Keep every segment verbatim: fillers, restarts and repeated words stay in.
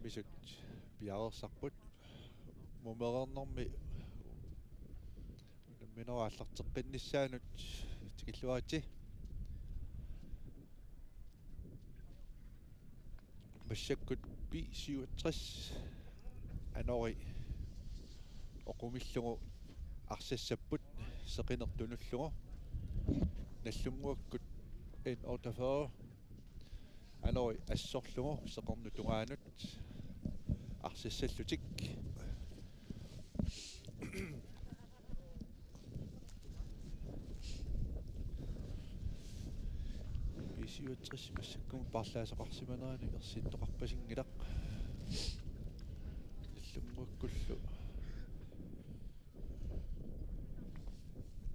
Isut piareersarput. Mumereernermi unamminerup aallarteqqinnissaanut tikilluaritsi. Massakkut B syvogtres Anori oqumillugu arsassapput seqineq tunullugu. Nallunnguakkut N otteogfyrre Anori assorlugu seqernup tungaanut arsassallutik. B syvogtres massakkumut paarlaasoqarsimanerani ersittoqarpasinngilaq. Nallunnguakkullu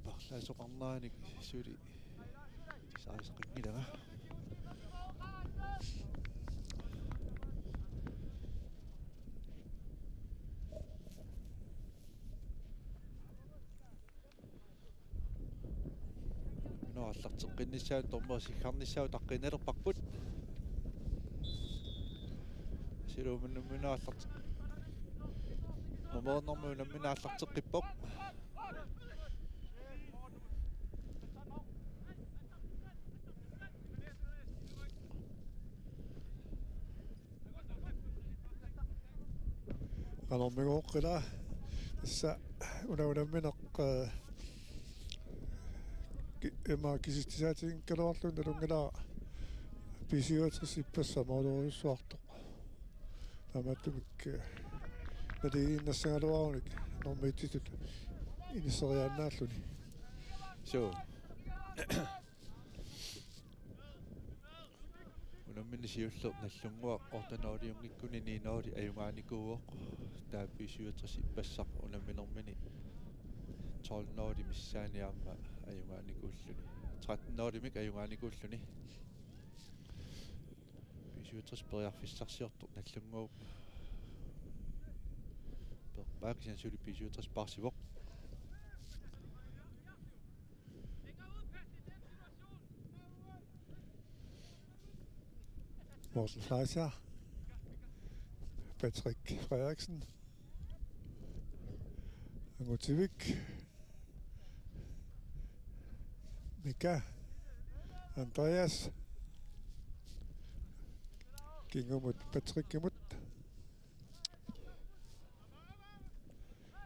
paarlaasoqarneranik suli saasaqanngilanga. Unamminerup aallarteqqinnissaanut dommeri siggarnissaa utaqqinnalerparput. Silu unamminerup aallarteq-, numerinermi unammineq aallarteqqippoq. Qanormigooq ila tassa una unammineq, eh, ki-, ima kisitsisaatiginngikkaluarluni nalunngilara B syvogtres ippassaq moolorujussuartoq. Taamaattumik, eh, naligiinnassagaluarunik normiitsitut inisseriaannaalluni. Suu. Unammineq siulleq Nallunnguaq otte nuliunngikkunik ni nul ajugaanikuuvoq. Taava B syvogtres ippassaq unamminermini tolv nul missaani aamma ajugaanikuulluni. Tretten nulimik ajugaanikuulluni. B syvogtres periarfissarsiortoq Nallunnguup. Per-, maakisian suli B syvogtres paarsivoq. Morten Fleischer. Patrick Frederiksen. Angutivik. Mika. Andreas. Kingumut Patrickimut.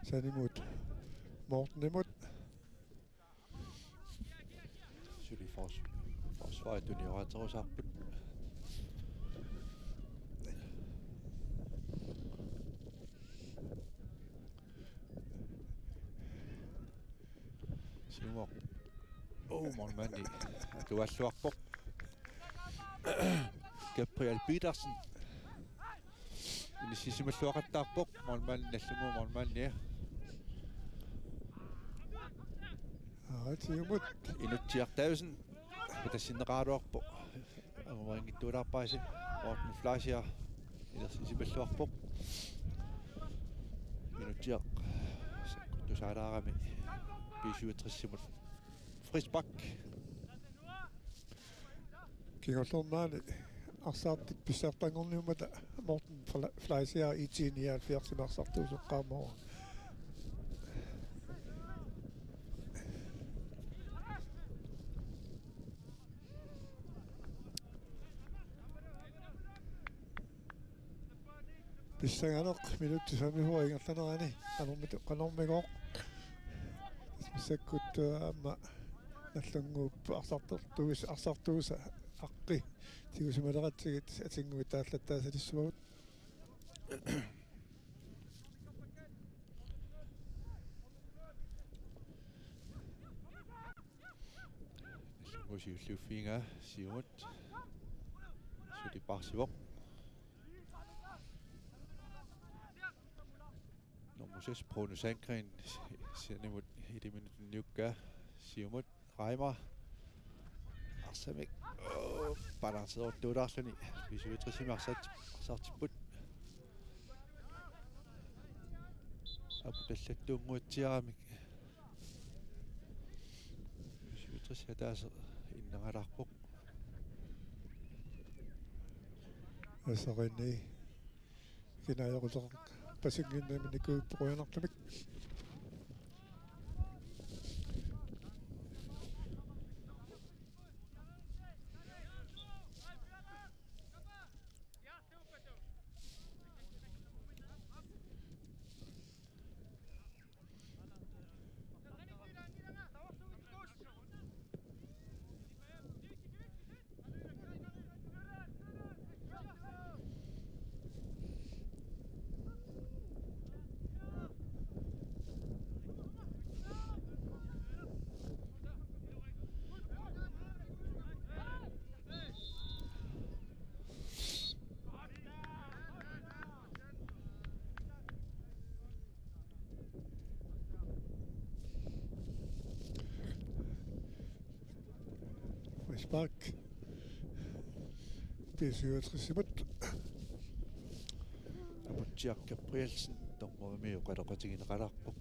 Sanimut Mortenimut. Suli fors-, forsvaret tunioraatserusaarput. Siumooq. Oh, målmandi atualluarpoq. Gabriel Petersen. Inissisimalluaqattaarpoq, målmandi Nallunnguup målmandia. Aa, siumut. Inutsiaq Davidsen. Patassinneqaraluarpoq. Angumerinngitsuulaarpasi. Morten Fleischer. Ilersisimalluarpoq. Inutsiaq. Tusaalaarami. B syvogtres-imut. Frispark. Kingullermaani arsartik pissartanngorniummata Morten Fle-, Fleischer I T nioghalvfjerds-imi arsartuusoqqaarmagu. Pissanganaq minutsit femogfyrre ingerlanerani qanormit-, qanormigooq. Massakkut, eh, aamma Nallunnguup arsartortuus-, arsartuusaqqi tigusimaneratsigit atinnguit taallattaasalissimavut. Nallunnguup siulliuffigaa siumut. Suli paarsivoq. Nummer seks, Bruno Sandgren, s-, sanimut iliminut tunniukkaa. Siumut, Reimer. Arsamik. Åh, balanceertuulaarluni. B syvogtres-imi arsart-, arsartipput. Aputallattuunnguatsiaramik. B syvogtres ataaseq innangalaarpoq. Asarini. pinaajoquleqarpasinngimmat nikuippoq qujanartumik. Frispark. B syvogtres-imut. Aputsiaq Gabrielsen dommerimi oqaloqatigineqalaarpoq.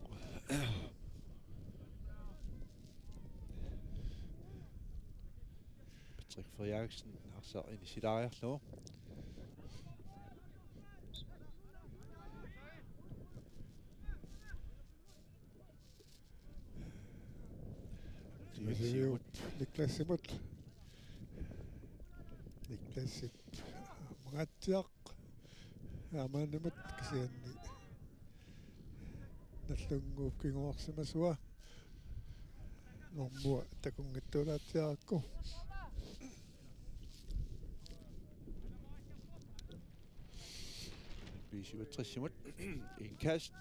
Patrick Frederiksen arsaq inissilaariarlugu. Siumut. Niklas-imut. Niklasip mangaatsiaq. Aamaanimut kisianni Nagdlunguup kinguarsimasua normua takunngitsoorlaatsiarakku. B syvogtres-imut. Indkast.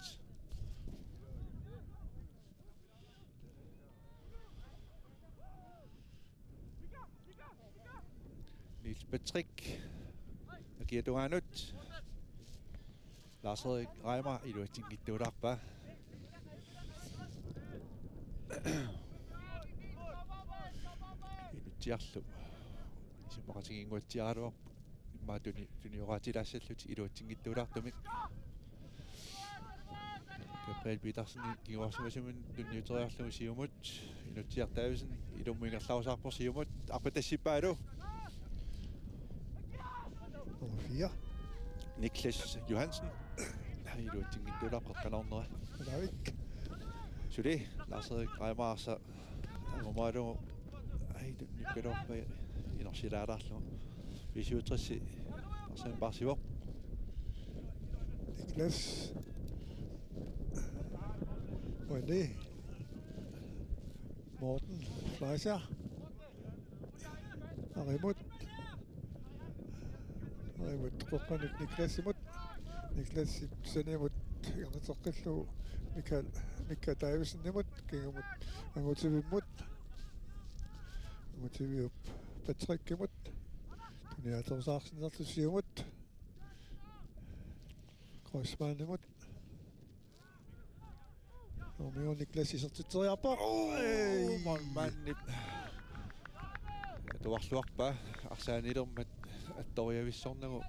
Niels Patrick. Akia tungaanut. Lars-Erik Reimer iluatsinngitsoorlaarpaa. Inutsiarlu isumaqatigiinnguatsiaraluarput. Immaqa tuni-, tunioraatilaassallutik iluatsinngitsoorlaartumik. Gabriel Petersen kinguarsimasuminut tunniuteriarlugu siumut. Inutsiaq Davidsen ilummut ingerlarusaarpoq siumut. Arpatassippaalu. Nummer fire. Niklas Johansen. Iluatsinngitsoorlaarpoq qeqqanoornera. Lavik. Suli Lars-Erik Reimer arsaq angumaalugu. Ai, tunniukkaluarpaa inorsilaalaarlugu. B syvogtres-i arsaq paarsivoq. Niklas. Uani. Morten Fleischer. Arimut. Arimut. Qeqqanut Niklas-imut. Niklasip saniamut ingerlateqqillugu Mikael, Mikael Davidsen-imut. Kingumut Angutivimmut. Angutiviup Patrick-imut. Tuniaattorusaarsinnarlugu siumut. Kreutzmann-imut. Romeo Niklas isertitseriarpoq. Oi! Målmandip atuarluarpaa. Arsaanilermat attoriavissornagu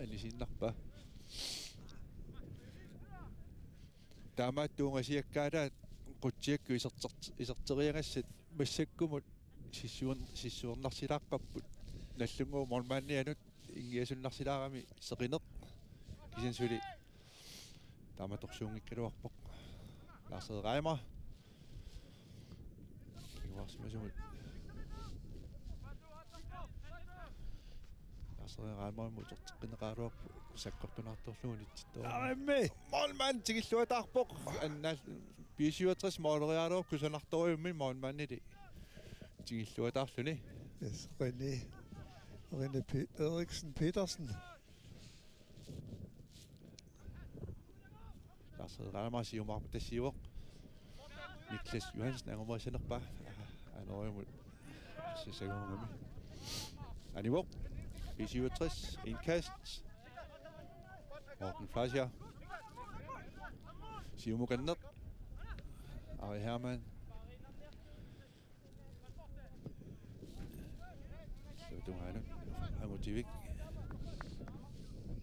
anisiinnarpaa. Taamaattuungasiakkaalaat qutsiakkut isertert-, iserteriagassat massakkumut sissuer-, sissuernarsilaaqqapput. Nagdlunguup målmandianut ingiasunnarsilaarami seqineq. Kisianni suli taamatorsuunngikkaluarpoq. Lars-Erik Reimer. Kinguarsimasumut. Lars-Erik Reimerimut uterteqqinneqaraluarpoq sakkortunaartorlugu nitsittoq. Aammi. Målmand tigilluataarpoq. Annaal B syvogtres måleriaraluarpoq kusanartorujummik målmandili tigilluataarluni. Yes, René. René Pe-, Eriksen Petersen. Lars-Erik Reimer siumaarput tassiivoq. Niklas Johansen angumerissanerpaa. Anorimut. Sisagongami. Anivoq. B syvogtres. Indkast. Morten Fleischer. Siumukanneq. Ari Hermann. Tungaanut Angutivik.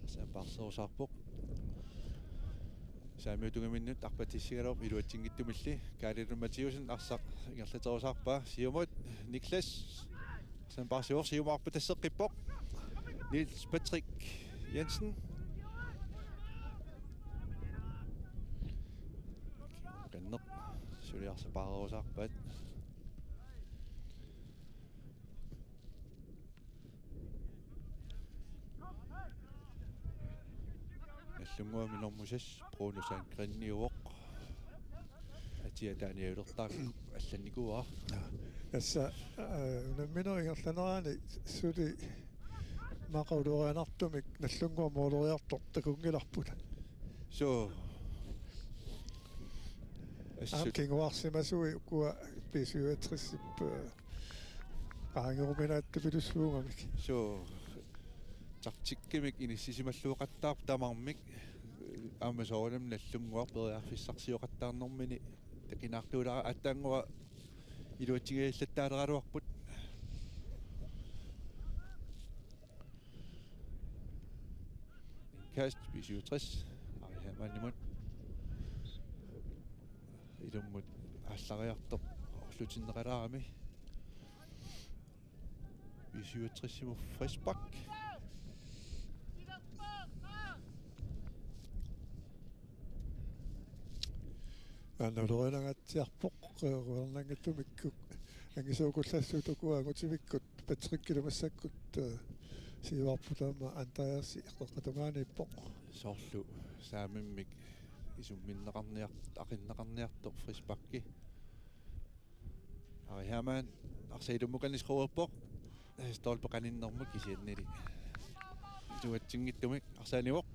Saamparserusaarpoq. Saamiutungaminnut arpatissigaluarpoq iluatsinngitsumilli. Kaalilun Mathiussen arsaq ingerlaterusaarpaa. Siumut Niklas. Saamparsivoq siumaarput tasseqqippoq. Niels Patrick Jensen. Sukkanneq suli arsaq paarerusaarpaat. Nallunnguami normu seks Bruno Sandgreniuvoq. Atia taaniajulertaaq allannikuuara. Tassa, øh, unamminerup ingerlanerani suli immaqa ulorianartumik Nallunnguaq mooleriartoq takunngilarput. Suu. Aamma assut kinguarsimasui ukua B syvogtres-ip, øh, qaangeruminaatsuppilussuugamik. Suu. Taktikkimik inissisimalluoqattaarpoq tamarmik. Aamma soorunami Nallunnguaq periarfissarsioqattaarnermini takinaartuulaarami, aatsaannguaq iluatsigiallattaaleraluarput. Indkast B syvogtres. Ari Hermannimut. Ilummut aallariartoq orlutinneqalaarami. B syvogtres-imut frispark. Aana ulorianangaatsiarpoq, øh, qularnanngitsumik angisuukullassutut ukua angutivikkut Patrickillu massakkut, øh, siuarput, aamma Andreas qeqqata tungaaniippoq. Soorlu saamimmik isumminneqarniart-, aqinneqarniartoq frisparki. Ari Hermann, arsaq ilummut qanillisoq, øh, stolpe qaninnermut kisiannili. Isuatsinngitsumik arsaanivoq.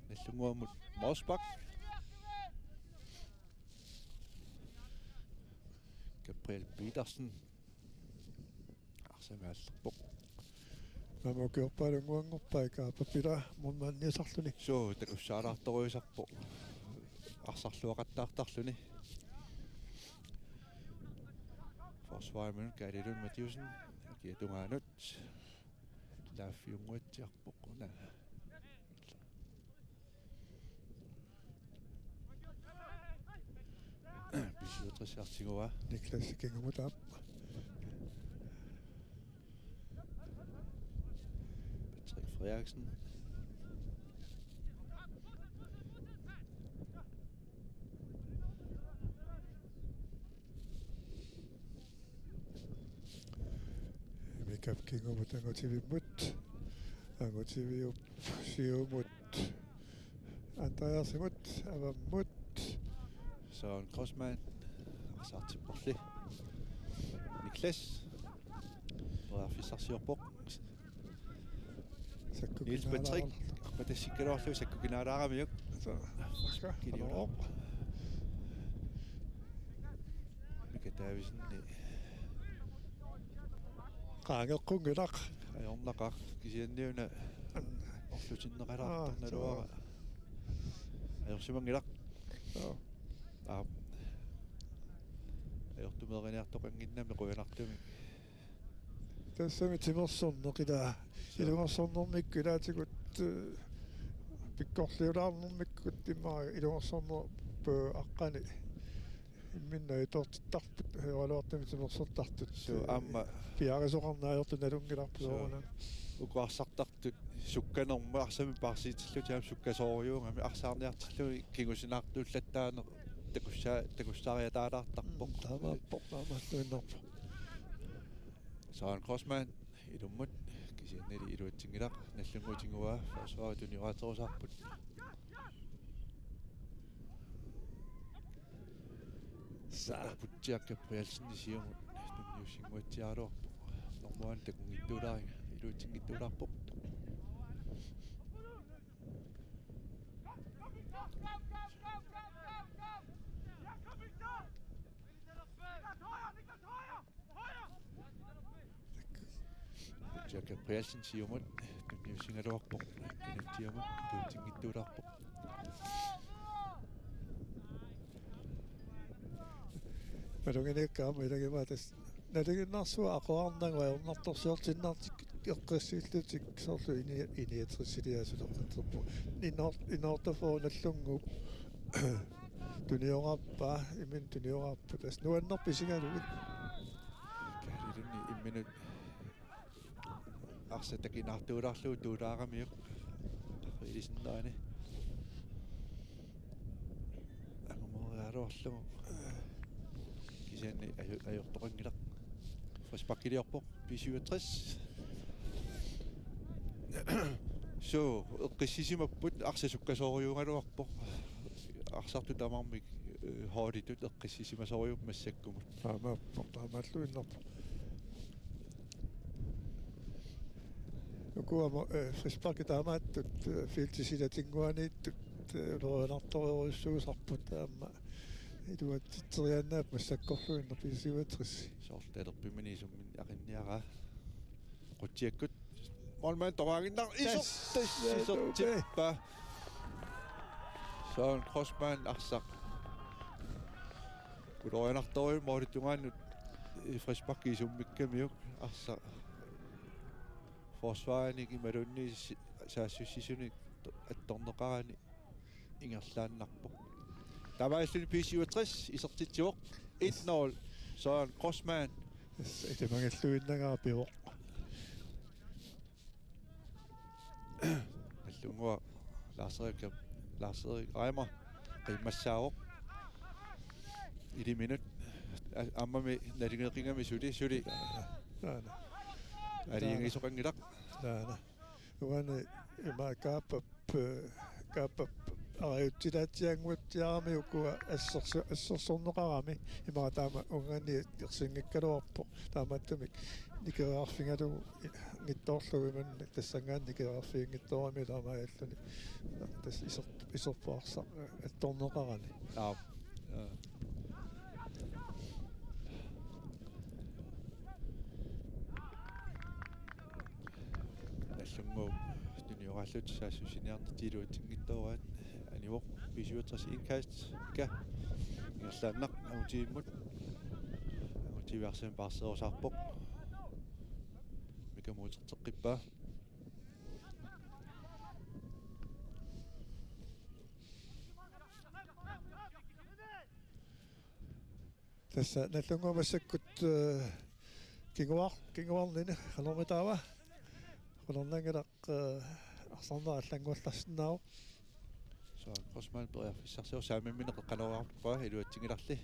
Nallunnguamut målspark. Gabriel Petersen. Arsamik aallerpoq. Aamma ukiorpaalunnguanngorpaa Kaapa Pila målmandiusarluni. Suu, takussaalaartorujussuusarpoq. Arsarluaqattaartarluni. Forsvarimut Kaali Lund Mathiussen. Akia tungaanut. Laaffiunnguatsiarpoq una. B syvogtres-iartigaa. Niklas kingumut aap. Patrick Frederiksen. Mikap kingumut angutivimmut. Angutiviup siumut. Andreasimut, avammut. Søren Kreutzmann. Arsartipparli. Niklas. Periarfissarsiorpoq. Sakku Niels Patrick. Kinaalaarami. Arpatassikkaluarlugu sakkukinaalaaramiuk. Suu. Kiliulo. Mika Davidsen. Qaangeqqunngilaq. Ajornaqaaq kisianniuna orlutinneqalaartoq. Aa, naluara. Suu. Ajorsimanngilaq. Suu. Aap. Ajortumeeriniartoqannginnami qujanartumik. Tassami timersorneq ilaa. Suu. Ilungersornermikkut ilaatigut, øh, pikkorliulaarnermikkut immaqa ilungersornerup aqqani imminnut ajortortittarput, højreluartumik timersortartut. Suu, aamma. Piarisoqarneq ajortut nalunngilarput. Suu. Soorunami. Uku arsartartut sukkanermut arsamik paarsiitillutik aamma sukkasoorujuugamik arsaarniartillugit kingusinaartuullattaaneq takussaa-, takussaariataalaartarpoq. Mm, taamaappoq, taamaalluinnarpoq. Søren Kreutzmann ilummut kisiannili iluatsinngilaq, Nallunnguup tigua forsvarit tunioraatserusaarput. Saa. Putsiaq Gabrielsen siumut tunniussinnguatsiaraluarpoq. Normuan takunngittuulaariga, iluatsinngittuulaarpoq. Jack Gabrielsen siumut tunniussigaluarpoq. Kinatsiamut iluatsinngittuulaarpoq. Maluginiakka aamma ilagivaat tassa. Nalinginnaasumik aqorarnagu ajornartorsiortinnartik eqqissillutik soorlu ini-, iniatrissiliaasut eqqisserput. Inor-, inortafoo Nallunnguup tunioraarpaa, imminut tunioraarput. Tassa nuannerpoq isigalugit. Kaalilunni imminut arsaq takinaartuulaarlugu tuulaaramiuk. Ilisinnaani. Angumeriga Aluarlugu. Kisianni aju-, ajortoqanngilaq. Frisparkiliorpoq B syvogtres. Suu, eqqissisimapput, arsaq sukkasoorujuugaluarpoq. Arsartut tamarmik, eh, holditut eqqissisimasorujuupput massakkumut. Taamaappoq, taamaalluinnarpoq. Uku aamma, eh, frisparkit taamaattut, eh, feltip silatinnguaniittut, eh, ulorianartorujussuusarput aamma iluatsitseriaannaapput massakkorluinnaq B syvogtres. Soorlu talerpimmini isumminni aqinniaraa. Qutsiakkut. Målmand toraaginnaq. Isor-, tassa, tassa, isortippaa. Søren Grossmann arsaq. Ulorianartorujuuvoq målip tungaanut, eh, frisparki isummikkamiuk arsaq. Forsvarinik imaluunniit si-, saassussisunik attorneqarani ingerlaannarpoq. Taamaalilluni B syvogtres isertitsivoq. Et nul. Søren Grossmann. Yes, ilimagalluinnagara pivoq. Nallunnguaq Lars-Erik, Lars-Erik Reimer qiimmassaavoq. Iliminut. A-, aammami nalingeqigami suli, suli. Taana. Aliigisoqanngilaq. Taana. Uani ima Kaappap, eh, Kaappap arajutsilaatiaannguatsiarami ukua assersu-, assersorneqarami, immaqa taama uunganni ersinngikkaluarpoq, taamaattumik nikeriarfigalugu nngitsoorlugu imannak tassanngaanniit nikeriarfiginngitsoorami taamaalilluni tassa isor-, isorpoq arsaq attorneqarani. Aap. Aa. Nallunnguup tunioraallutik saassussiniarnertik iluatsinngitsooraat. Anivoq B syvogtres indkast. Ika. Ingerlaannaq angutivimmut. Angutiviarsiamik paarseerusaarpoq. Mika Muutterteqqippaa. Tassa Nallunnguup massakkut, eh, kinguar-, kinguarnini qanormitaava? Qularnanngilaq, eh, arsarneq allannguallarsinnaavoq. Søren Grossmann periarfissarsivoq, saamimmineq qanoraarpaa, iluatsinngilarli.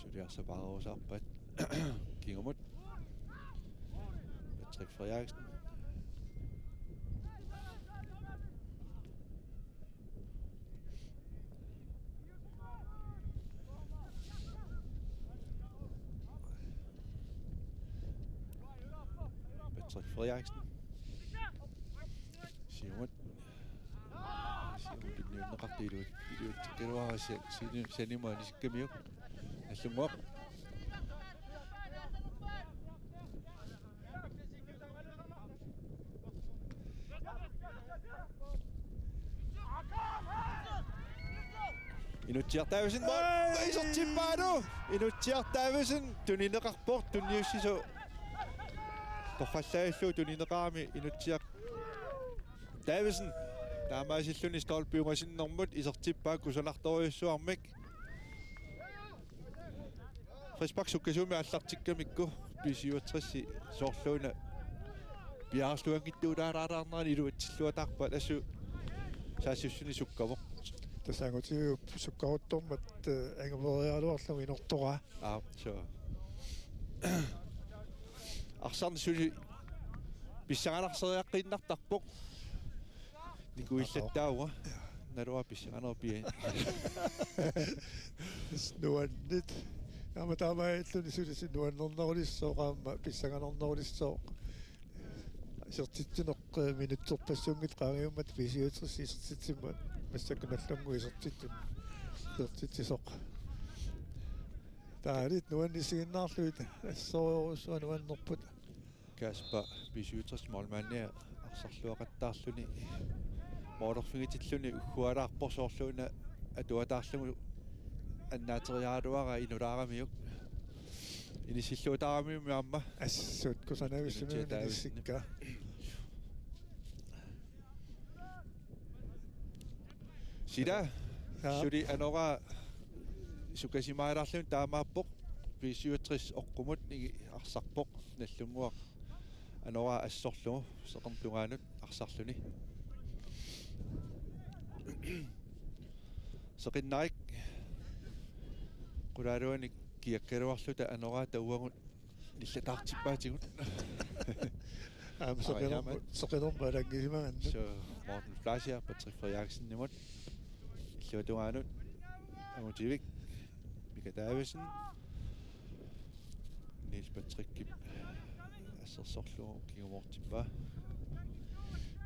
Suli arsaq paarerusaarpaat kingumut. Patrick Frederiksen. Patrick Frederiksen. Siumut. Siumut tunniunneqartoq iluat-, iluatsikkaluarpaa si-, sini-, sanimut anisikkamiuk. Nallunnguaq. Inutsiaq Davidsen mål. Ej! Isertippaat! Inutsiaq Davidsen tunineqarpoq, tunniussisoq. Torrallavillugu tunineqarami Inutsiaq Davidsen. Taamaasilluni stolpi ungasinnermut isertippaa kusanartorujussuarmik. Frispark sukkasuumik aallartikkamikku B syvogtres soorluuna piaarluanngitsuulaaraaraarnerani iluatsilluataarpaat, assut saassussineq sukkavoq. Tassa angutiviup sukkaruttormat, eh, angumeriaraluarlugu inortoraa. Aap, suu. Arsarneq suli pissangalarseriaqqiinnartarpoq. Nikuillattaavunga. Naluara pissanganerup pian. Nuanneq. Aamma taamaalilluni suli nuannernerulissooq aamma pissanganarnerulissooq. Isertitsineq, eh, minutserpassuunngitsoq qaangiummata B syvogtres isertitsimmat massakkut Nallunnguup isertitsinut. Isertitsisoq. Taava alit nuannisiginnaarlugit assorujussuaq nuannerput. Kasper B syvogtres målmandia arsarluaqattaarluni målerfigitilluni uggualaarpoq, soorluuna atuataarlugu annaateriaraluaraa inulaaramiuk. Inissilluutaaramiuk aamma. Assut kusanavissumik Inutsiaq Davidsen. Inissikka. Sila. Jaa. Suli anoraa sukasimaalaarluni taamaappoq. B syvogtres oqqumut igi arsarpoq Nallunnguaq. Anoraa assorlugu seqernup tungaanut arsarluni. Seqinnarik qulaaluanik kiakkaluarluta anoraata uagut nillataartippaatigut. Aamma seqinermut, Aamma. Seqinermut alanngisimagannut. So, Morten Fleischer, Patrick Frederiksenimut. Illuatungaanut Angutivik, Mika Davidsen, Niels Patrickip assersorlugu kingumoortippaa.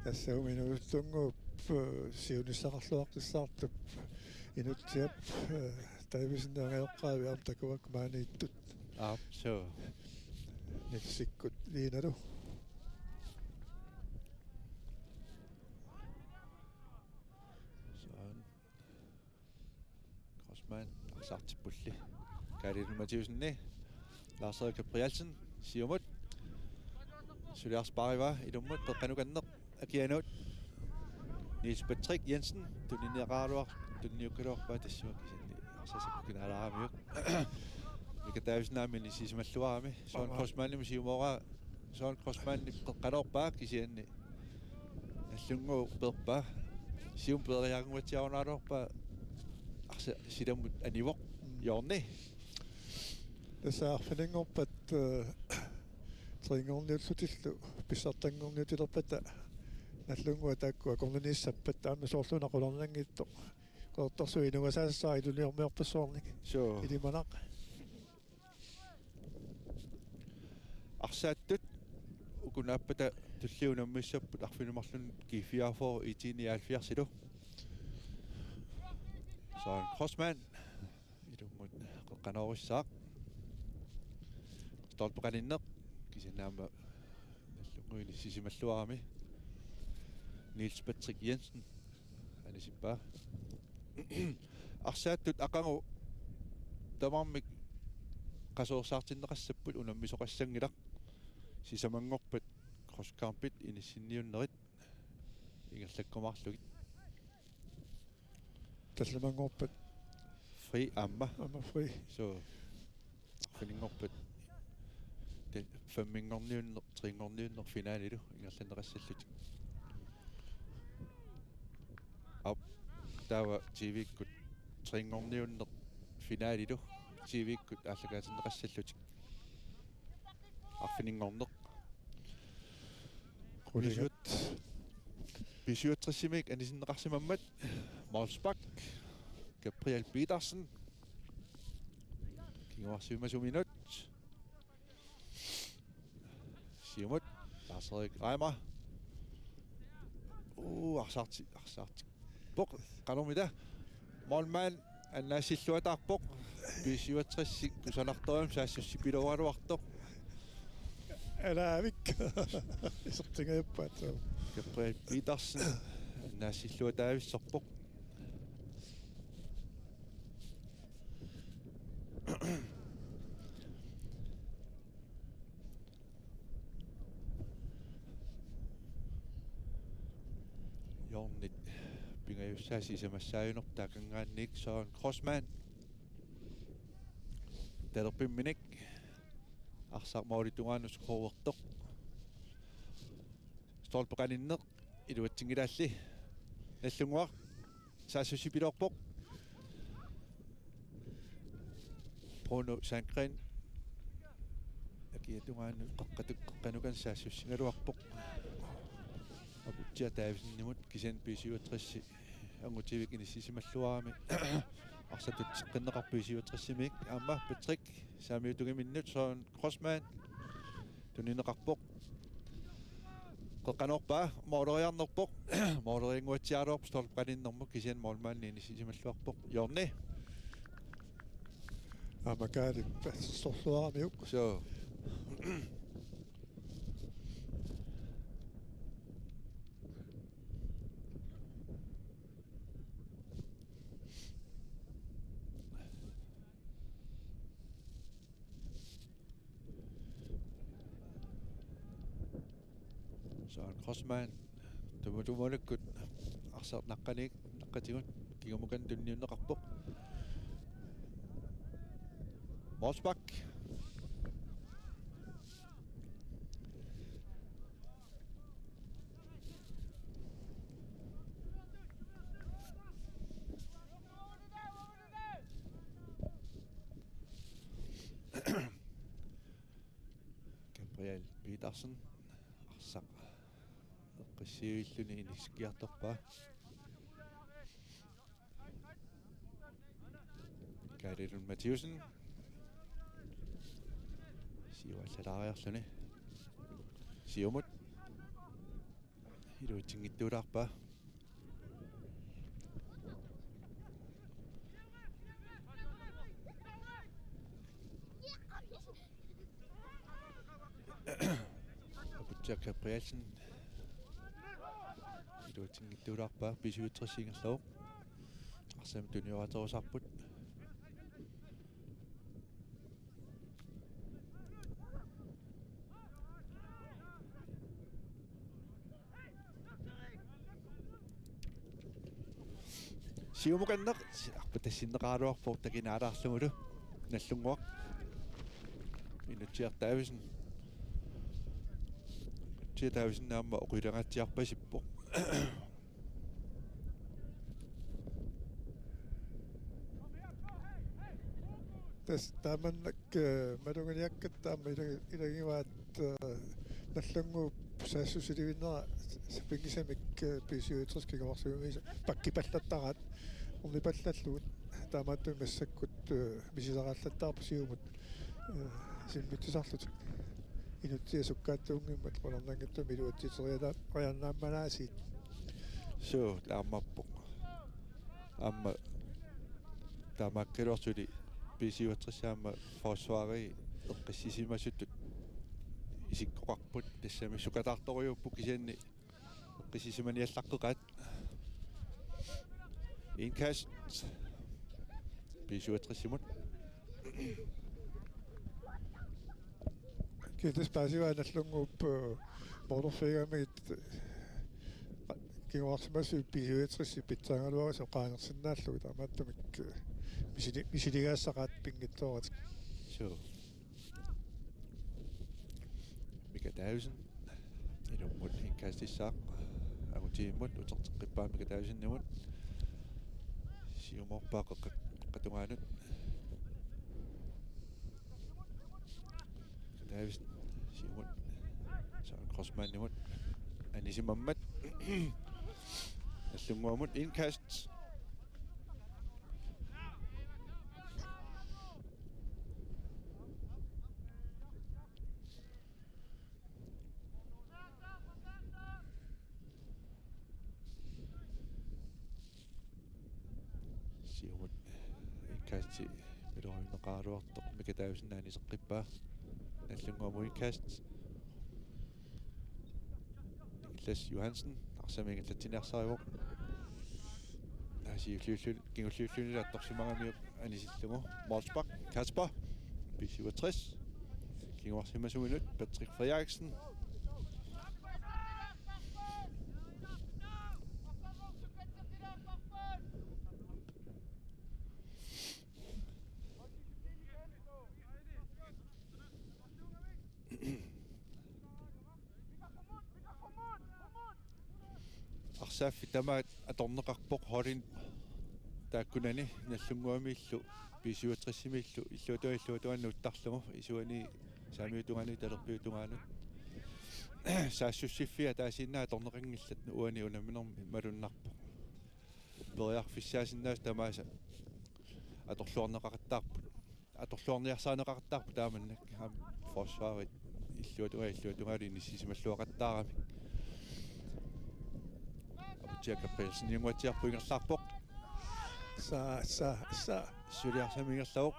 Tassa uminuustungup, eh, siunissaqarluaqqissaartup Inutsiap, eh, Davidsen angajoqqaavi aamma takuakku maaniittut. Aap, so. Nielsikkut Liinalu. Søren. Crossman, arsartippulli. Kaali Mathiassen, Lars Erik Gabrielsen, siumut. Suliarspaariva, ilummut, peqqanukanneq, akianut. Niels Patrick Jensen, tuniniaqaraluar-, tuniniukkaluarpaa tassunga kisianni. Arsaq sakkukkinaalaaramiuk. Mika Davidsen aamma inissisimalluarami. Søren Crossmanimut siumooraa, Søren Crossmanip peqqaluarpaa kisianni. Nallunnguup peerpaa. Siumut peeriaannguatsiarunaarpaa arsaq silamut anivoq. Mm. Jorni. Tassa arfininngorpat, eh, treerngorniullutillu pissartanngorniutilerpata Nallunnguaq taakku akornanniissappat aamma soorlu una qularnanngitsoq. Qeqertarsuup inugasaassusaa iluniormiorpassuarnik. Suu. Ilimanaq. Arsaattut uku naappata tulliup unammissapput arfineq-marlunut G fireogfyrre IT nioghalvfjerdsilu. Søren Crossmann. Ilummut qeqqanoorissaaq. Stolpe qaninneq. Kisianni aamma Nallunnguaq inissisimalluarami. Niels Patrick Jensen. Anisippaa. Arsaattut aqagu tamarmik qasuersaartinneqassapput unammisoqassanngilaq. Sisamanngorpat cross-kampit inissinniunnerit ingerlakkumaarlugit. Tallimanngorpat. Fri aamma. Aamma fri. Suu. Arfininngorpat. Te-, femminngorniunneq, treerngorniunneq finaalilu ingerlanneqassallutik. Aap, taava T V-kkut treerngorniunneq finaalilu T V-kkut aallakaatinneqassallutik. Arfininngorneq. Quligat. B syvogtres-imiit anisinneqarsimammat. Målspark. Gabriel Petersen. Kinguarsimasumik. Siumut. Lars-Erik Reimer. Uu, arsarti-, arsarti-. Poq, qanormita. Målmand, annaassilluataarpoq. B syvogtres kusanartorujummik saassussipilooraluartoq. Alaavik. Isertingajappaat. Gabriel Petersen, annaassilluataavissorpoq. Hjørnet pingajussaasi sisamassaajunarpoq taakanngaanniit Søren Crossmann. Talerpimminik arsaq målip tungaanut scoreertoq. Stolpe qaninneq iluatsinngilaalli. Nallunnguaq saassussipiloorpoq. Bruno Sandgren. Akiata tungaanut qeqqatu-, qeqqanukanneq saassussigaluarpoq. Aputsiaq Davidsenimut kisianni B syvogtres Angutivik inissisimalluarami. Arsaattut seqqinneqarpoq B syvogtres-imiit. Aamma Patrick saamiutungiminnut Søren Crossmann tunineqarpoq. Qeqqanoorpaa, måleriarnerpoq. Måleriannguatsiaraluarpoq stolpe qaninnermut kisianni målmandi inissisimalluarpoq. Jorni. Aamma Kaalip sorluaramiuk. Suu. Søren Crossmann. Tuma-, tumalukkut arsaq naqqaniit, naqqatigut, kingumut tunniunneqarpoq. Målspark. Petersen arsaq eqqissiivilluni inissikkiartorpaa. Kaali Lund Mathiussen. Siuaallalaariarluni. Siumut. Iluatsinngittuulaarpaa. Aputsiaq Gabrielsen. Iluatsinngittuulaarpaa, B syvogtres ingerlavoq. Arsamik tunioraaterusarput. Siumukanneq, si-, arpatassinneqaraluarpoq takinaalaarlugulu. Nallunnguaq. Inutsiaq Davidsen. Inutsiaq Davidsen aamma oqilangaatsiarpasippoq. Tassa taamannak, eh, maluginiakkat taama ila-, ilagivaat, eh, Nagdlunguup saassussilivinnera sapinngisamik, eh, B syvogtres kinguarsimamiisa pakkipallattaraat ornipallallugit, taamaattumik massakkut, eh, misisaraallattaarput Siumut, eh, simmitsisarlutik. Inutsiaq sukkaattuunngimmat qularnanngitsumik iluatsiterialaariarnaammalaasiit. Suu, taamaappoq. Aamma taamaakkaluartuli B syvogtres aamma forsvari eqqissisimasutut isikkoqarput, tassami sukataartorujuupput kisianni eqqissisimaniallaqqeqaat. Indkast B syvogtres-imut. Kiitos paasivaa Nagdlunguup, eh, motorfigamigit, eh, kinguarsimasup B syvogtres pitsaagaluarisi oqaasersinnaallugu taamaattumik, eh, misili-, misiligaassaqaat pinngitsooratik. Suu. Mika Davidsen. Ilummut indkastissaaq. Angutigimmut uterteqqippaa Mika Davidsenimut. Siumoorpaa qeqqa-, qeqqata tungaanut. Davidsen, Siumut. Søren Grossmannimut. Anisimammat. Nagdlunguamut indkast. Siumut indkasti miloriunneqaraluartoq Mika Davidsen aniseqqippaa. Nagdlunguamut indkast. Niklas Johansen, arsamik ingerlatsiniarsarivoq. Naasiulliullu-, kingulliulluni attorsimagamiuk anisillugu. Molsbach, Kasper, B syvogtres. Kinguarsimasuminut, Patrick Frederiksen. Arsaaffik tamaat atorneqarpoq holdini taakkunani Nagdlunguamiillu B syvogtres-imiillu illuatungaa illuatungaanut nuuttarlugu isuani saamiutungaani talerpiutungaanut. Saassussiffia taasiinnaat atorneqanngillat uani unamminermi malunnarpoq. Periarfissaasinnaasut tamaasa atorluarneqaqattaarput. Atorluarniarsarineqaqattaarput taamannak aamma forsvarit illuatungaa illuatungaalu inissisimalluaqattaaramik. Aputsiaq Gabrielsen ilanngutatsiarpoq ingerlaarpoq. Sa, sa, sa. Suli arsamik ingerlavoq.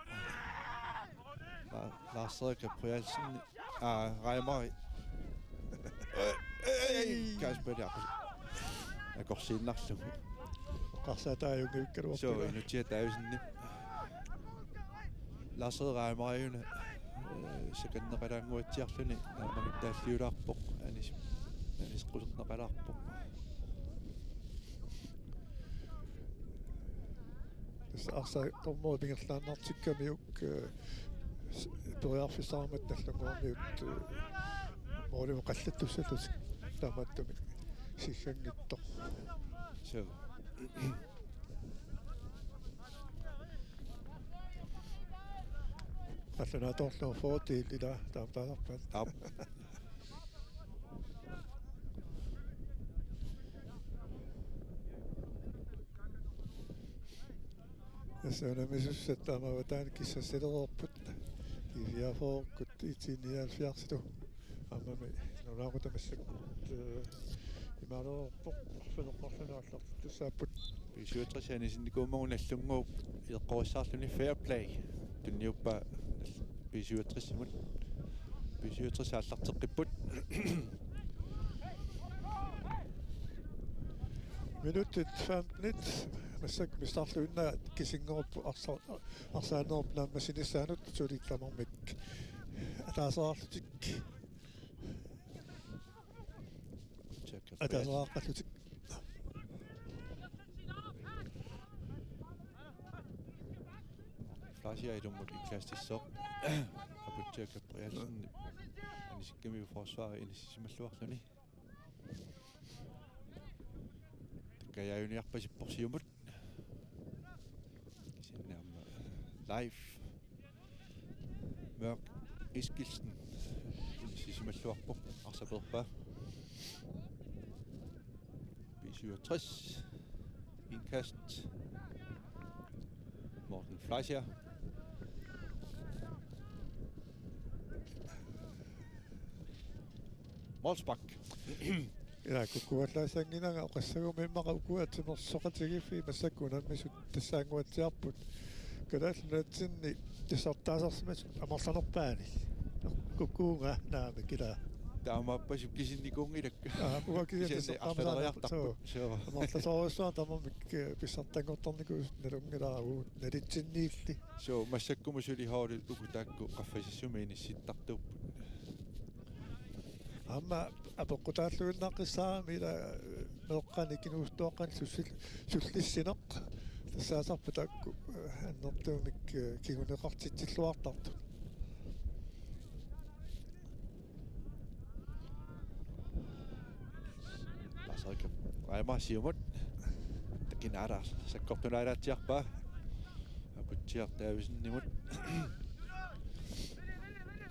La-, Lars-Erik Gabrielsen. Aa, Reimer. Ei, Kasper Jakob. Akorsiinnarlugu. Oqarsaataajunngikkaluarpaa. Suu, Inutsiaq Davidsen. Lars-Erik Reimer-una, eh, sakanneqalaannguatsiarluni naammagittaalliulaarpoq, anis-, aniseqquserneqalaarpoq. Tassa arsaq dommerit ingerlaannartikkamiuk, eh, s-, periarfissarmat Nagdlunguamiut, eh, målimut qallattussallutik taamaattumik sigganngitsoq. Suu. Qallunaatoorlugu fordel ila taama taasarpaat. Aap. Tassa unammisut taama avataani kissassalereerput. T V R-ikkut I T nioghalvfjerds-ilu. Aammami nunaqutaq massakkut, eh, imaalereerpoq, arfineq-marlunut aallartittussaapput. B syvogtres anisinnikuummagu Nagdlunguup ileqqorissaarluni. Fair play. Tunniuppaa B syvogtres-imut. B syvogtres aallarteqqipput. Minutsit femten massakkut missarluinnaq kisinngorput arsa-, arsaannerup naammassinissaanut, suli tamarmik ataaseqarlutik. Ataaseqaqqallutik. Fleischer ilummut indkastissoq. Aputsiaq Gabrielsen anisikkamiuk forsvari inissisimalluarluni. Takkajaajuniarpasippoq siumut. Kisianni aamma Leif Mørch Eskildsen inissisimalluarpoq, arsapeerpaa. B syvogtres. Indkast. Morten Fleischer. Målspark. Ila, kukkuallaassanngilanga, oqassaguma immaqa ukua timersoqatigiiffiit massakkut unammisut tassaannguatsiarput. Kalaallit Nunatsinni tissartaasarsimasut amerlanerpaani. Kukkuunga naamik, ila. Taamaappasip kisinnikuunngilakka. Aa, uanga kisianni tissartaasarsimasut arlaleriartarput. Soo. Soo. Amerlasoorujussuarnik tamarmik, eh, pissartanngortarnikuusut nalunngilara, uagut nalitsinniilli. Soo, massakkut suli holdit uku taakku qaffasissumi inissittartuupput. Aamma apeqqutaalluinnaqqissaarami, ila, eh, meeqqanik inuusuttuaqqanik sulli-, sullissineq. Tassaasarput taakku, eh, annertuumik, eh, kinguneqartitsilluartartut. Lars-Erik Reimer siumut. Takineq aamma sakkortunaalaatsiarpaa. Aputsiaq Davidsenimut.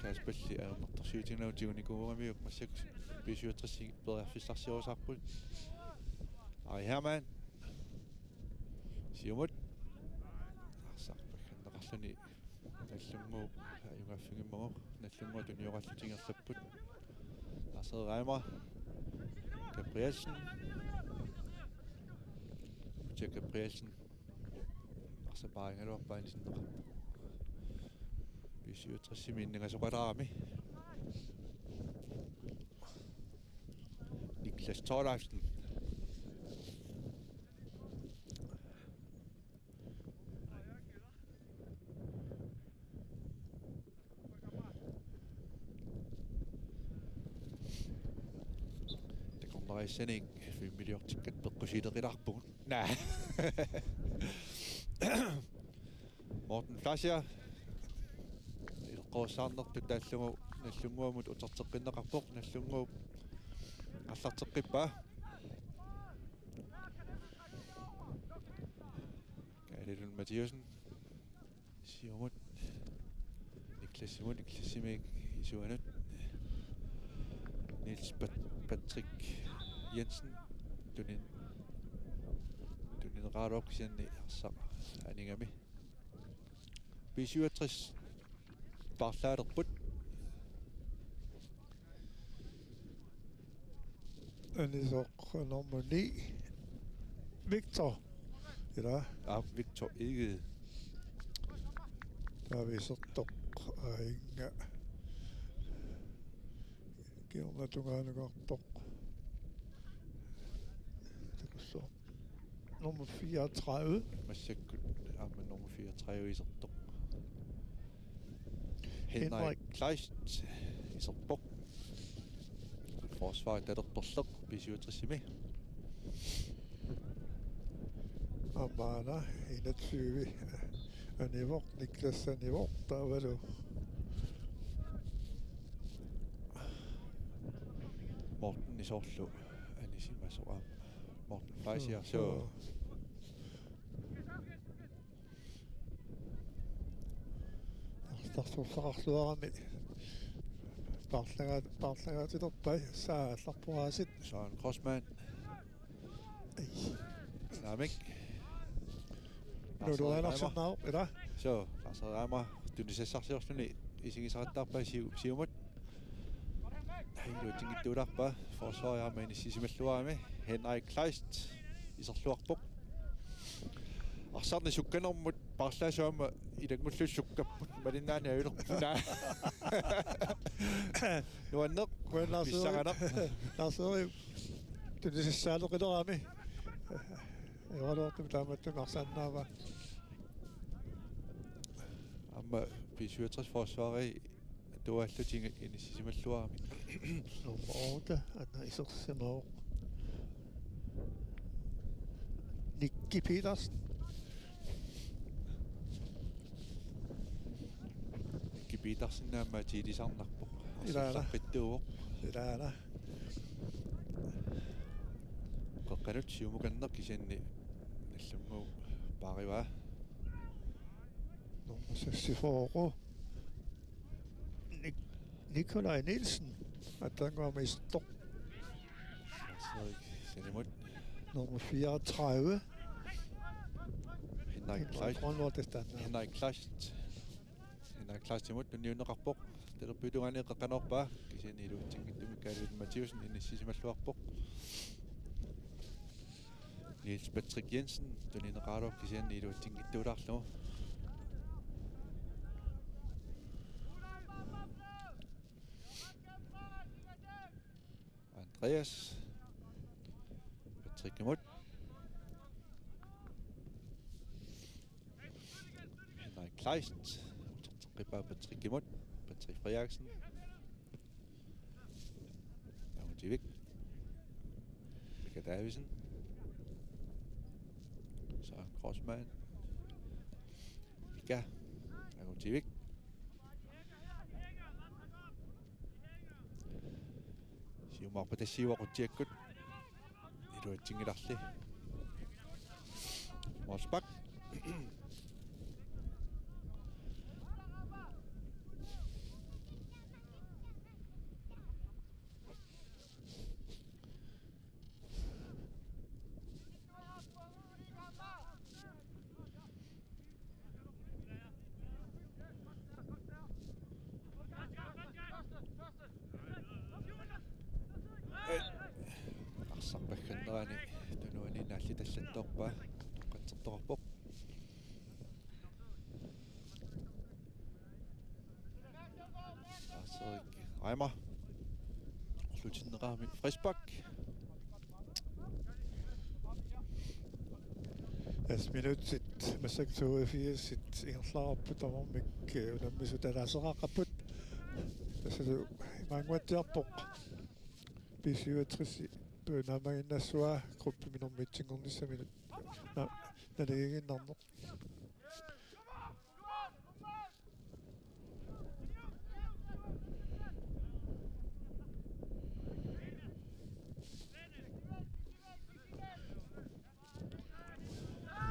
Kasperli ajornartorsiutiginagu tigunikuugamiuk, massakkut B syvogtres periarfissarsiorusaarput. Ari Hermann. Siumut. Arsaq pagganneqarluni Nagdlunguup ajugaaffigimmaguk. Nagdlunguup tunioqallutik ingerlapput. Lars-Erik Reimer. Gabrielsen. Aputsiaq Gabrielsen. Arsaq paarigaluarpaa anisinneqarpoq. B syvogtres-imi inningasoqalaarami. Niklas Thorleifsen. Takornariassanik filmiliortikkat peqqusiileqilaarpugut. Naa. Morten Fleischer. Ileqqorissaarnertut taallugu Nagdlunguamut uterteqqinneqarpoq, Nagdlunguup aallarteqqippaa. Kaali Lund Mathiassen. Siumut. Niklasimut, Niklasimiit isuanut. Niels Pat-, Patrick Jensen. Tunin-, tunineqaraluarpoq kisianni arsaq anigami. B syvogtres paarlaalerput. Anisoq nummer ni. Victor. Ila. Aa, Victor Egede. Taava isertoq. Aa, inga. Kingorna tungaanukartoq. Takussuaq. Nummer fireogtredive. Massakkut aamma nummer fireogtredive isertoq. Henrik Henrik. Kleist iserpoq. Forsvarit talerperleq B syvogtres-imi. Aamma una enogtyve anivoq, Niklas anivoq, taavalu Morten iserlu anisimasoq aamma. Morten Fleischer, suu, suu. Suu. Arsarsuussaqarluarami paarlagaa-, paarlagaatilerpai, saa allarpoq aasiit. Søren Kreutzmann. Ai. Naamik. Nuluanarsinnaavoq ila. So, Lars Reimer tunisassarsiorluni isigisaqattaarpaa siu-, siumut. Iluatsinngitsuulaarpaa, forsvarip aamma inissisimalluarami. Henrik Kleist iserluarpoq. Arsarneq sukkanermut paarlaassuarmut ilanngullugu sukkapput, malinnaani ajulerpunga. Nuanneq. Kuannaarsuup. Pissanganaq. Lars Erik tunisassaaleqilerami. Evaluortum taamattumik arsarnaava. Aamma B syvogtres forsvari atuaallutik inissisimalluarami. Nummer otte, Anna isersimavoq. Nicky Petersen. Nicky Petersen aamma tiilisarnarpoq. Ilaana. Arsallaqqittuuvoq. Ilaana. Qeqqanut siumukanneq kisianni Nagdlunguup paarivaa. Nummer seksogfyrre. Nik-, Nikolaj Nielsen. Aatsaannguaq aamma isertoq. Saniatigut. Nummer fireogtredive. Henrik Kleist. Henrik Kleist. Henrik Kleistimut tunniunneqarpoq. Talerpiup tungaani qeqqanoorpaa. Kisianni iluatsinngitsumik Kaali Mathiussen inissisimalluarpoq. Niels Patrick Jensen tunineqaraluarpoq kisianni iluatsinngitsuulaarlugu. Andreas Patrickimut. Henrik Kleist. Uterteqqippaa Patrickimut. Patrick Frederiksen. Angutivik. Mika Davidsen. Søren Kroosmann. Mika. Angutivik. Siumaarput tassiuaqutsiakkut. Iluatsinngilarli. Målspark. Arsaq paggannerani tunuani naallitallattoorpaa, toqqatsertoqarpoq. Lars-Erik Reimer. Orlutinneqarami frispark. Tassa minutsit massakkut toogfirsit ingerlareerput, tamarmik, eh, unammisut ataaseqaqqapput. Tassalu imaanguatsiarpoq B syvogtres naammaginnassuaa gruppimi normu etsinngornissaminut na-, naligiinnarneq.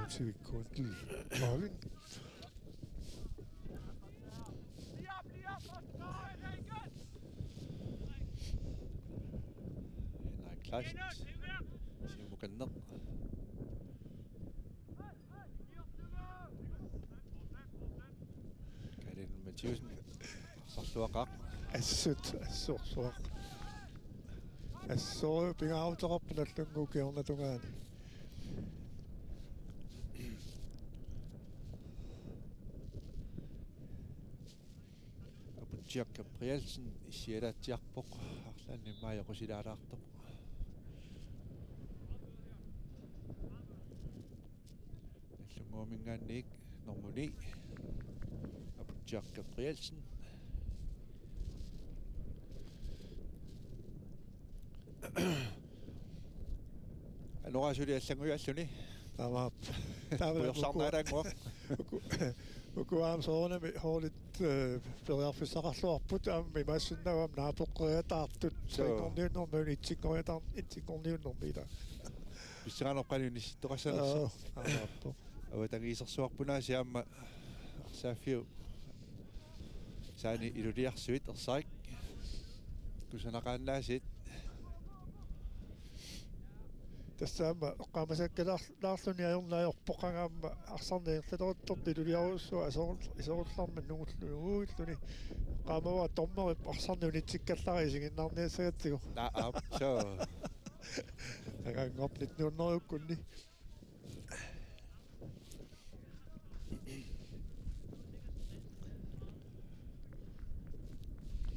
Sivikkuat til Marvin. Henrik Kleist. Siumukanneq. Karin Mathiussen. Arsarluaqaaq. Assut, assorsuaq. Assorujuk pingaaruteqarpoq Nagdlunguup kingornatungaani. Aputsiaq Gabrielsen issialaatsiarpoq, arlaannik maajoqusilaalaartoq. Nagdlunguuminngaanniit nummer ni, Aputsiaq Gabrielsen. Anoraa suli allanngujaalluni. Taamaappoq. Taamaappoq. Pujorsaarnaalaannguaq. Uku, uku aamma soorunami holdit, eh, periarfissaqarluarput, aamma imaassinnaavoq aamma naapeqqeriataartut. Suu. Inngorniunnermi, itsinngoriataar-, itsinngorniunnermi ila. Pissanganarpoq qanoq inissittoqassanersoq. Aa, taamaappoq. Avatangiisersuarput aasiit aamma arsaaffiup saani iluliarsuit ersarik. Kusanaqaannaasiit. Tassa aamma eqqaamasakkalaar-, laarluni ajornarpoq, qanga aamma arsarneq ingerlatoruttortoq iluliarujussuaq iserul-, iserullarmat nungullu-, nunguilluni. Eqqaamavara dommerip arsarneq unitsikkallariga isiginnaarniassagatsigu. Naa, aap, soo. Akanngornit nuunnerukkunni.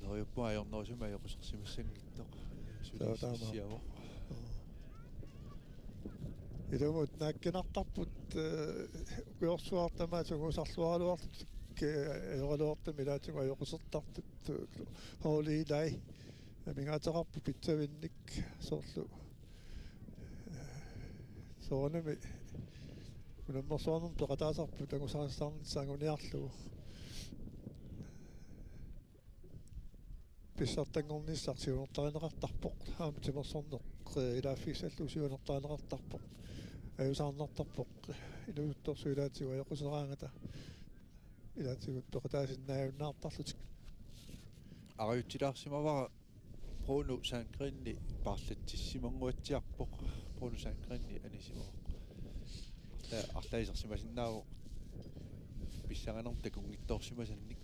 Neriuppunga ajornerusumik ajoqusersimassanngitsoq. Suli. Soo, taamaappoq. Sissiavoq. Ilumut naakkinartarput, eh, ukiorsuartama tungusarluaraluarlutik, eh, ajoraluartumik ilaatigut ajoqusertartut, eh, holdii. Amigaateqarput pitsavinnik soorlu. Soorunami unammersuarnermut peqataasarput angusarissaarnissaq anguniarlugu. Pissartanngornissaq siunertarineqartarpoq. Aamma timersorneq, eh, ilaaffigissallugu siunertarineqartarpoq. Ajusaarnartarpoq. Inuusuttorsuit ilaatigut ajoquseraangata. Ilaatigut peqataasinnaajunnaartarlutik. Arajutsilaarsimavara Bruno Sandgreni paarlatsissimanguatsiarpoq. Bruno Sandgreni anisimavoq. Arla-, arlaasersimasinnaavoq pissanganermut takunngitsoorsimasannik.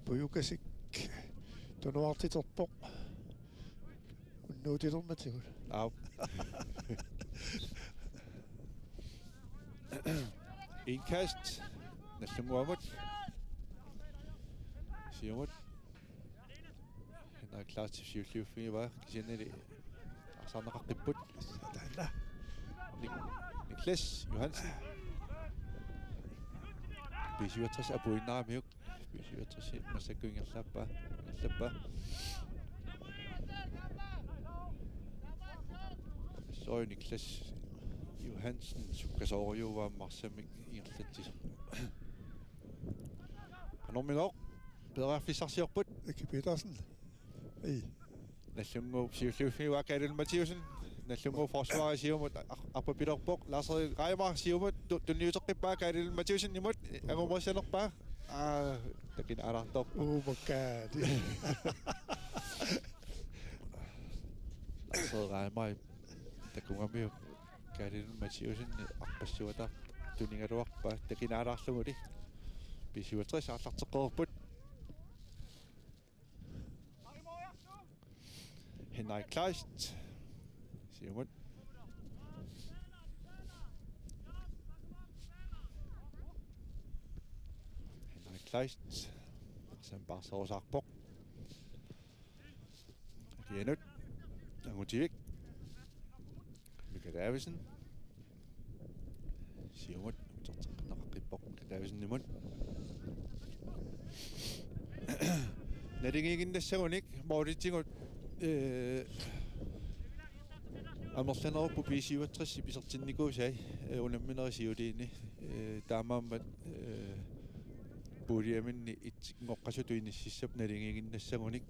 Pujukasik tunuartiterpoq. Unnuutilermatigut. Aap. Indkast. Nagdlunguamut. Siumut. Henrik Kleist siulliuffigivaa, kisiannili arsarneqaqqipput. Taanna. Nik-, Niklas Johansen. B syvogtres apuinnaramiuk. B syvogtres massakkut ingerlappaa. Ingerlappaa. Soi Niklas Johansen sukkasoorujuuvoq aamma arsamik ingerlatsisoq. Qanormigooq, periarfissarsiorput. Aki Petersen. Ei. Nagdlunguup siulliuffigivaa Kaadil Mathiussen. Nagdlunguup forsvari siumut ar-, arpapilerpoq. Lars-Erik Reimer siumut tu-, tunniuteqqippaa Kaadil Mathiussenimut. Angumerisalerpaa. Aa, takineq alaartoq. Oh my God. Lars-Erik Reimer takugamiuk Kaadil Mathiussen arpassuataartoq tunigaluarpaa, takineq alaarluguli. B syvogtres aallarteqqippoq. Henrik Kleist. Siumut. Henrik Kleist. Arsaq paarserusaarpoq. Kianut. Angutivik. Mika Davidsen. Siumut. Uterteqqinneqaqqippoq Mika Davidsenimut. Naligiiginnassagunik målitigut, eh, amerlanerupput B syvogtres isertinnikuusai, eh, unamminerit siuliini, eh, taamaammat, eh, puljeminnit itsinngortitut inississapput naligiiginnassagunik.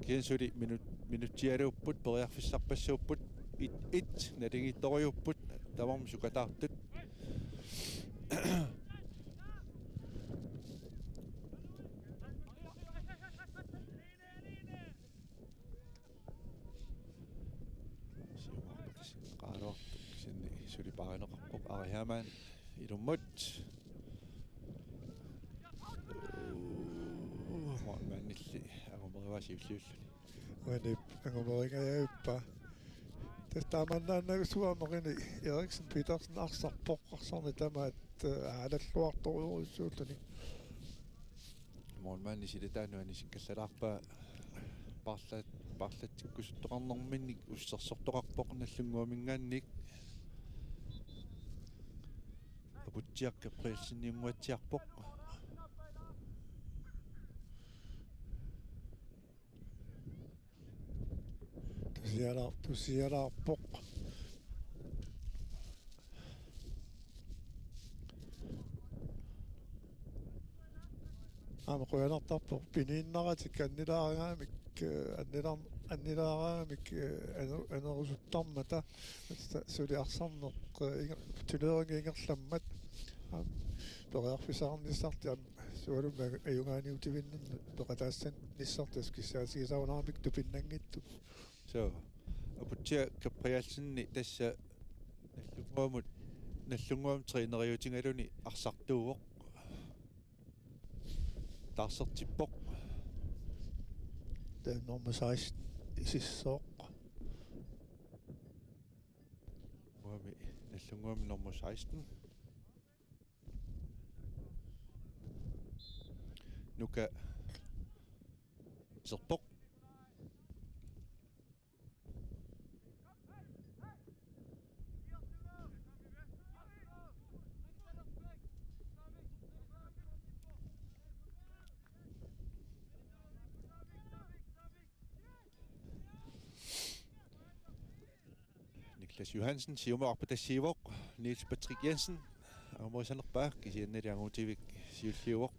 Kisianni suli minut-, minutsialuupput, periarfissarpassuupput, et, et, naligiittorujuupput, tamarmik sukataartut. Siumaarput qaluartoq, kisianni suli paarineqarpoq Ari Hermann ilummut. Uu, målmandilli angumerivaa siulliulluni. Uanip angumeringajavippaa. Tassa taamannaannagussuuvoq, Marini Eriksen Petersen arsarpoq, arsarneq tamaat, eh, aalalluartorujussuulluni. Målmandi silataanut anisikkallalaarpaa, paarla-, paarlatsikkusuttoqarnerminnik ussersortoqarpoq Nagdlunguaminngaanniit. Aputsiaq Gabrielseninnguatsiarpoq. Tusialaar-, tusialaarpoq. Aamma qujanartarpoq piniinnaratik annilaaraangamik, eh, annilaar-, annilaaraangamik, eh, anu-, anerusuttarmata, tassa suli arsarneq, eh, inga-, turnering ingerlammat. Aamma periarfissaqarnissartik aamma sualummik ajugaaniutivinninnut peqataassannissartik kissaatigisarunaramik tupinnanngitsut. So, Aputsiaq Gabrielsen tassa Nagdlunguamut, Nagdlunguamut træneriutigaluni arsartuuvoq. Taarsertippoq. Taava nummer seksten isissooq. Uami Nagdlunguami nummer seksten. Nuka iserpoq. Niklas Johansen, siumut arpatassiivoq, Niels Patrick Jensen, angumerisanerpaa, kisiannili Angutivik siulliuvoq.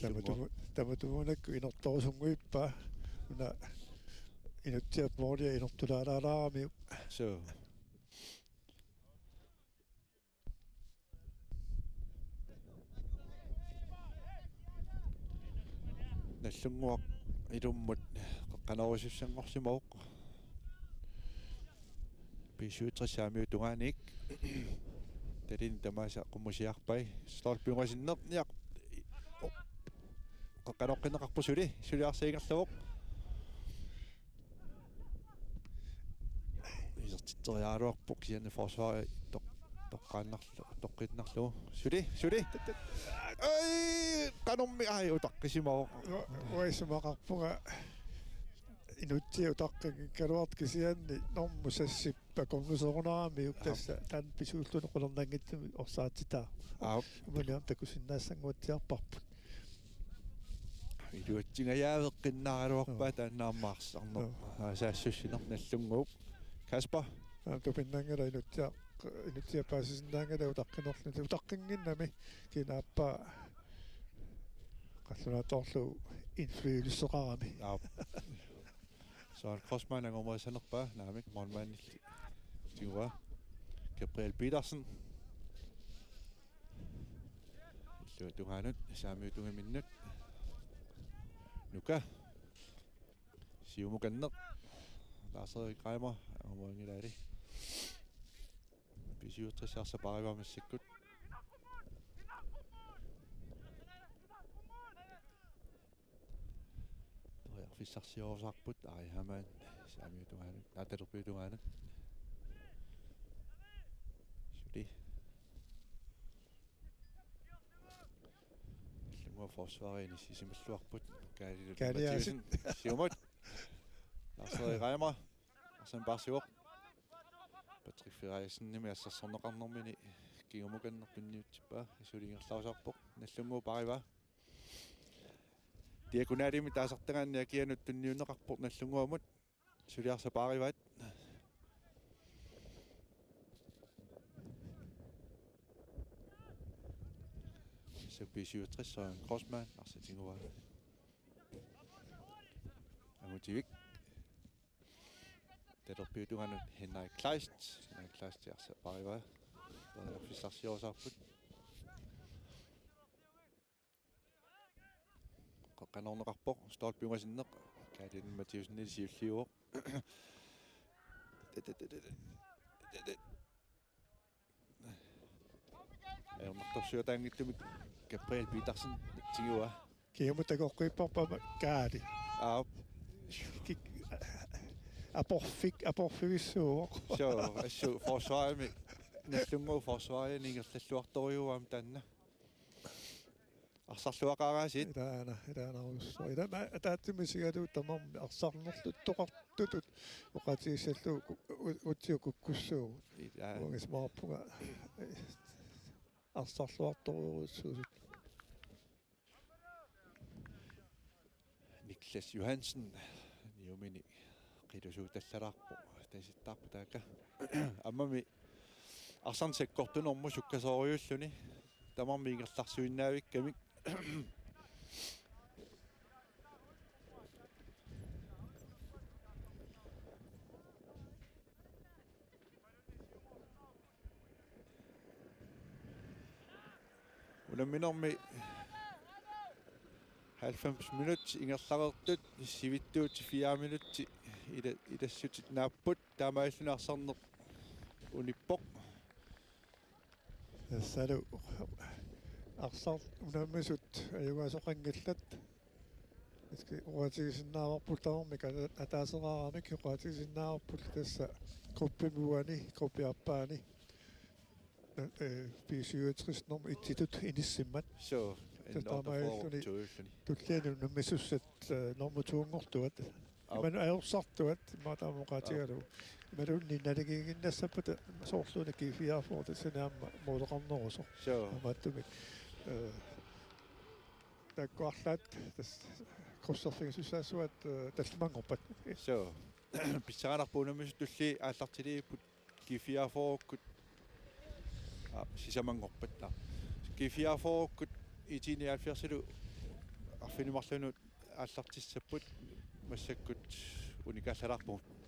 Tamatumu-, tamatumunakku inortorusunnguippaa, una Inutsiap moolia inortulaalaalaaramiuk. So. Nagdlunguaq ilummut qeqqanoorusussanngorsimavoq. B syvogtres saamiup tungaaniit. Talini tamaasa qummusiarpai. Stolpe ungasinnerniaq. Qeqqanoqqinneqarpoq suli. Suli arsaq ingerlavoq. Isertitseriaraluarpoq kisianni forsvari toq-, toqqaannarlu-, toqqinnarlugu. Suli, suli. Ai, qanormi, ai, utaqqisimavoq. Uanga isumaqarpunga Inutsiaq utaqqigaluartoq kisianni normu sassip akornuserunaramiuk. Aap. Tassa taanna pisuulluni qularnanngitsumik orsaatitaa. Aap. Uani aamma takusinnaassanguatsiarparput. Iluatsingajaaveqqinnaaraluarpaa. Joo. Taanna aamma arsarneq. Joo. Aasaassussineq Nagdlunguup. Kasper. Aamma tupinnanngilaq Inutsiaq, Inutsiaq paasisinnaanngilaq utaqqinerluni. Utaqqinnginnami kinaappa qallunaatoorlugu indflydelseqarami. Aap. Søren Kreutzmann angumerisanerpaa, naamik, målmandilli tiguaa. Gabriel Petersen. Illuatungaanut, saamiutungaminnut. Nuka. Siumukanneq. Lars-Erik Reimer, angumerinngilaali. B syvogtres arsaq paarivaa massakkut. Periarfissarsiorusaarput Ari Hamann saamiutungaanut, aa, talerpiutungaanut. Suli. Nagdlunguaq forsvarit inissisimalluarput. Kaali Kaali Mathiassen. Aasi. Siumut. Lars-Erik Reimer. Arsaq paarsivoq. Patrick Frederiksenimit assersorneqarnermini kingumukanneq tunniutsippaa. Suli ingerlaarusaarpoq. Nagdlunguup paarivaa. Diagonalimi taasartagaanni akianut tunniunneqarpoq Nagdlunguamut. Suli arsaq paarivaat. B syvogtres Søren Kreutzmann arsaq tiguaa. Angutivik. Talerpiutungaanut Henrik Kleist. Henrik Kleist arsaq paarivaa. Periarfissarsiorusaarput. Qeqqanoorneqarpoq, stolpe ungasinneq, Kaali Mathiassenip siulliuvoq. Ajornartorsiutaanngitsumik Gabriel Petersen tiguaa. Kiamut takoqqiipparput aamma Kaali. Aap. Kik-, aporfik, aporfivissuuvoq. Suu, assut forsvarimi, Nagdlunguup forsvarini ingerlalluartorujuuvoq aamma taanna. Arsarluaqaaraasiit. Ilaana, ilaanarujussuaq. Ila ma-, ataatsimi sigalugu tamarmi arsarnerluttoqartutut oqaatigissallugu ku-, u-, utsiukkukkussuugut. Ilaa. Uanga isumaqarpunga arsarluartorujussuusut. Niklas Johansen, Niumini qilusuutallalaarpoq, tasittaarpoq taakku. Aammami arsaq sakkortunermut sukkasoorujussuulluni, tamarmik ingerlarsuinnaavikkamik. Unamminermi halvfems minut ingerlareertut, sivitsuut fire minut ila-, ilassutit naapput, taamaalilluni arsarneq unippoq. Tassalu arsaq unammisut ajugaasoqanngillat. Iski oqaatigisinnaavarput tamarmik ata-, ataaseraaramik oqaatigisinnaavarput tassa gruppimi uani, gruppi aappaani. Eh, B syvogtres nummer et-itut inissimmat. Suu, tassa taamaalilluni N otteogfyrre-tut tulliani unammisussat, eh, nummer to-nngortuat. Aap. Imaluunniit ajorsartuat, immaqa taama oqaatigalugu. Aap. Imaluunniit naligiiginnassappata soorlu una G fireogfyrre, tassani aamma måleqarnerusoq. Suu. Taamaattumik, eh, taakku arlaat tassa krydserfigisussaassuat, eh, tallimanngorpat. Suu. Pissanganarpoq unammisut tulliit aallartiliipput G fireogfyrre-kkut, aa, sisamanngorpat. Aa. G fireogfyrre-kkut I T nioghalvfjerds-ilu arfineq-marlunnut aallartissapput, massakkut unikaallalaarpugut.